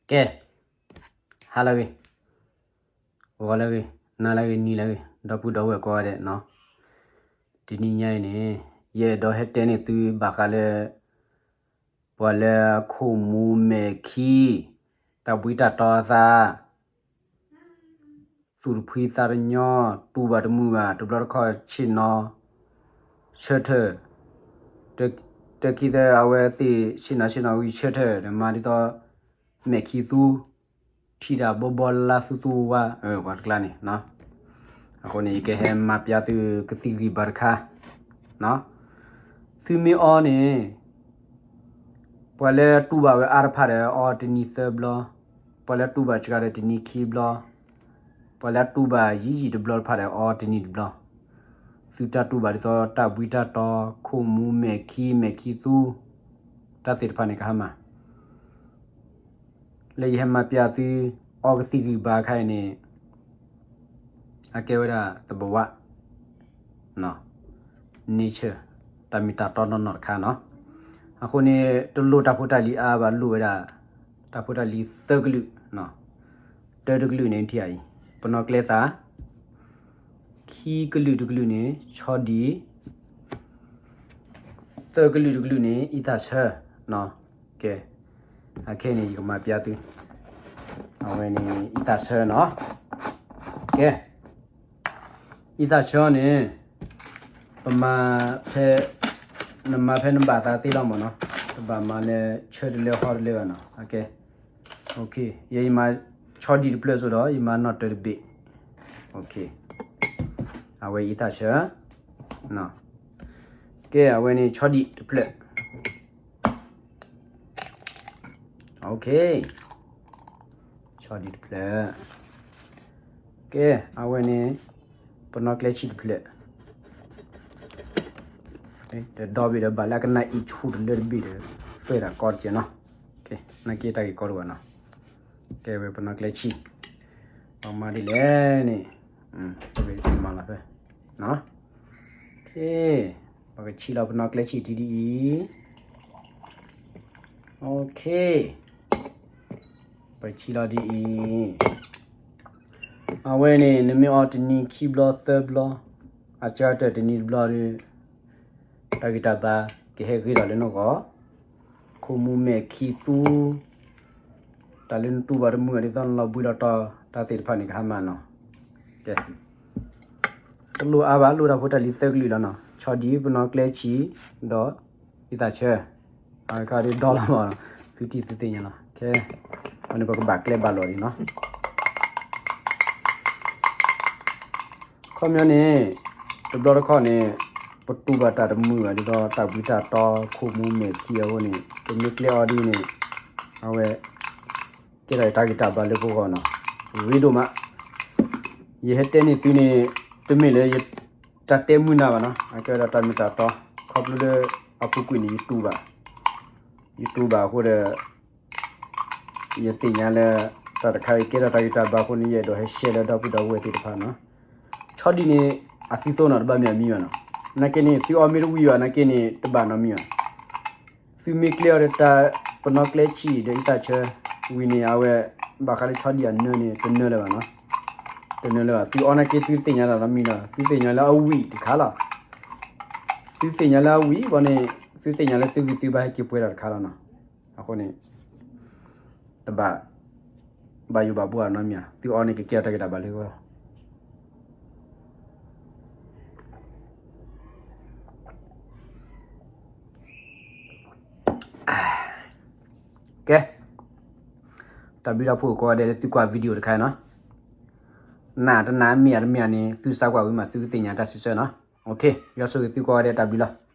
ကဲ, ဟါလၢအဂ့ၤ, ဂီၤလၢအဂ့ၤ, နၤလၢအဂ့ၤ, နံၤလၢအဂ့ၤ, ဒီပုၢ်ဒီဝဲၢ်ကိးဂၤဒဲးနီၤ, တနံၤညါအံၤန့ၣ် ယအဲၣ်ဒိးဟဲတဲန့ၢ်သုဘၣ်ဃးလၢ ပှၤလၢအခိၣ်မူမဲာ်ခံ တၢ်ဘှံးတၢ်တီအသး သူၣ်တဖှံသးတညီ, တူၢ်ဘၣ်တမုာ်ဘၣ်, တဘျီတခီၣ်ဆ့ၣ်နီၤဆၢထၢၣ်, တ, တခံသၢအဝဲသ့ၣ်ဆ့ၣ်နီၤဆ့ၣ်နီၤဝံၤဆၢထၢၣ် ဒီးမၤဒ်သိး မဲာ်ခံသူ ထံၣ်တၢ်ဘီဘီလါသူသူဝါ, ပှၤတကျါန့ၣ်, အဃိန့ၣ် ယကဟဲမၤပျးသုကသံၣ်ဂံၢ်ဘါတခါ, သုမ့ၢ်အီန့ၣ် ပှၤလၢတူၢ်ဘၣ်ဝဲအါတဖၣ်ဒီးအီတနံၤသၢဘျီ, ပှၤလၢတူၢ်ဘၣ်စှၤဒီးတနံၤခံဘျီ, ပှၤလၢတူၢ်ဘၣ်ယံာ်ယံာ်တဘျီတဖၣ်ဒီးအီတနံၤတဘျီ, သုတၢ်တူၢ်ဘၣ်ဒ်သိးတၢ်ဘှံးတၢ်တီ, ခိၣ်မူမဲာ်ခံ, မဲာ်ခံသူ, တၢ်သ့ၣ်တဖၣ်န့ၣ် ကဟါမၢ် လၢယဟဲမၤပျးသု အီကသံၣ်ဂံၢ်ဘါခါအံၤန့ၣ် အကဲဝဲဒၣ်သဘဝ nature, တၢ်မ့ၢ်တၢ်တီနီၢ်နီၢ်တခါနီၤ. အဃိန့ၣ် တလိၣ်တၢ်ဖိတၢ်လံၤအါဘၣ်, လိၣ်ဝဲဒၣ် တၢ်ဖိတၢ်လံၤသၢကလုာ်, တၢတကလုာ်န့ၣ်ထံၣ်အံၤ, ပနီၣ်ကျဲသၣ်, ခံကလုာ်တကလုာ်န့ၣ် ဆီဒံၣ်, သၢကလုာ်တကလုာ်န့ၣ် အံသၣ်ဆၢ, ကဲ, အခဲအံၤန့ၣ် ယကမၤပျးသု, အဝဲန့ၣ် အံသၣ်ဆၢနီၤ, ကဲ, အံသၣ်ဆၢန့ၣ် ပမၤဖဲ, နမၤဖဲနဘၣ်သးသ့လီၤမၢ်နီၤ, တဘၣ်မၤလၢဆၢတလၢဟီတလၢဘၣ်နီၤ, ကဲ, ယဲယမၤဆီဒံၣ်တဖျၢၣ်စိဒီး ယမၤနီၣ်တၢၤတဘ့ၣ်, အဝဲအံသၣ်ဆၢ, ကဲ, အဝဲန့ၣ်ဆီဒံၣ်တဖျၢၣ် ဆီဒံၣ်တဖျၢၣ်, ကဲ, အဝဲန့ၣ် ပနီၣ်ကျဲဆံၣ်တဖျၢၣ်, တဒီဘ့ၣ်ဒီးဘၣ်လၢအကနၣ်အံၤဆူၣ်တလၢတဘ့ၣ်ဒီး သွဲၣ်တၢ်ကီတကဲးနီၤ, နာ်က့တၢ်ဂ့ၢ်ကီတအိၣ်ဘၣ်နီၤ, ကဲဝဲပနီၣ်ကျဲဆံၣ်, ပမၤဒ်လဲၣ်န့ၣ်, မၤလီၤဖဲ ပကဆံၣ်လီၤပနီၣ်ကျဲဆံၣ်ထံဒ်အံၤ, ပဆံၣ်လီၤဒ်အံၤ, အဝဲန့ၣ် နမ့ၢ်အီတနံၤခံဘျီသၢဘျီ, အစှၤတၢၢ်တနံၤတဘျီဒီး တၢ်ဂံၢ်တၢ်ဘါကဟဲဂ့ၤဒီးလၢနဂီၢ်, ခိၣ်မူမဲာ်ခံသူ, တၢ်လၢနတူၢ်ဘၣ်တမုာ်ဒ်သိးနလီၤဘှံးလီၤတီၤ, တၢ်သ့ၣ်တဖၣ်န့ၣ်ကဟါမၢ်နီၤ, ကဲ, တလိၣ်အါဘၣ်, လိၣ်တၢ်ဖိတၢ်လံၤသၢကလုာ်လီၤနီၤ, ဆီဒံၣ်, ပနီၣ်ကျဲဆံၣ်, ဒီးအံသၣ်ဆၢ, အခါဒီးဒီလီၤမၢ်, သုထံၣ်သုသ့ၣ်ညါလီၤ, ကဲ, အန့ၣ်ပကဘၣ်ကျဲဘၣ်လီၤဒံးနီၤ ခီပညီန့ၣ်, တဘျီတခီၣ်န့ၣ်, ပတူၢ်ဘၣ်တၢ်တမုာ်ဘၣ်ဒ်သိးတၢ်ဘှံးတၢ်တီ, ခိၣ်မူမဲာ်ခံအဃိန့ၣ်, ပမ့ၢ်ကျဲအီဒ်န့ၣ်, အဝဲ, ကဲထီၣ်တၢ်ဂံၢ်တၢ်ဘါလၢပဂီၢ်နီၤ, ရ့ဒိၣ်မး, ယဟဲတဲန့ၢ်သုန့ၣ်, တမ့ၢ်လၢယ, တၢ်တဲမုာ်နၤဘၣ်နီၤ, အကဲဝဲဒၣ်တၢ်မ့ၢ်တၢ်တီ, ခီဖျိလၢ, အပူၤကွံာ်န့ၣ်ယတူၢ်ဘၣ်, ယတူၢ်ဘၣ်အဃိဒီး ယသ့ၣ်ညါလၢ, တၢ်တခါအံၤကဲထီၣ်တၢ်ဂံၢ်တၢ်ဘါအဃိန့ၣ် ယအဲၣ်ဒိးဟဲရှဲလၢဒီပုၢ်ဒီဝဲၢ်သ့ၣ်တဖၣ်နီၤ, ဆီဒံၣ်န့ၣ်, အသုသိနီၤတဘၣ်မ့ၢ်အမံဘၣ်နီၤ, နာ်က့န့ၣ် သုအီမ့ၢ်တဝံၤဘၣ်နာ်က့န့ၣ် တဘၣ်နီတမံၤဘၣ်, သုမ့ၢ်ကျဲအီဒီးတၢ်, ပနီၣ်ကျဲဆံၣ်ဒီးအံသၣ်ဆၢ, ဝံၤန့ၣ်အဝဲ, ဘၣ်ဃးလၢဆီဒံၣ်အနၢန့ၣ် တနၢလၢၤဘၣ်နီၤ, တနၢလၢၤဘၣ်, သုအီနာ်က့သုသ့ၣ်ညါလီၤနီတမံၤဒီး သုသ့ၣ်ညါလၢအဝံၤတခါလီၤ သုသ့ၣ်ညါလၢအဝံၤဘၣ်န့ၣ်, သုသ့ၣ်ညါလၢသုဂံၢ်သုဘါဟဲက့ၤပှဲၤဒီးတခါလီၤနီၤ, အဃိန့ၣ်, တဘၣ်, ဘၣ်ယိၣ်ဘၣ်ဘှီနီတမံၤဧါ, သုအီန့ၣ်ကကဲထီၣ်တၢ်ဂံၢ်တၢ်ဘါလၢဂီၢ် ကဲ, တၢ်ဘျုးတၢ်ဖှိၣ်ကိးဂၤဒဲးလၢသုကွၢ် video တခါနီၤ, နာ်တနာ်မ့ၢ်ဧါတမ့ၢ်ဧါန့ၣ် သုစးကွၢ်ဝံၤမးသုကသ့ၣ်ညါတၢ်စံးဆၢနီၤ, ယွၤဆိၣ်ဂ့ၤသုကိးဂၤဒဲးတၢ်ဘျုးလီၤ.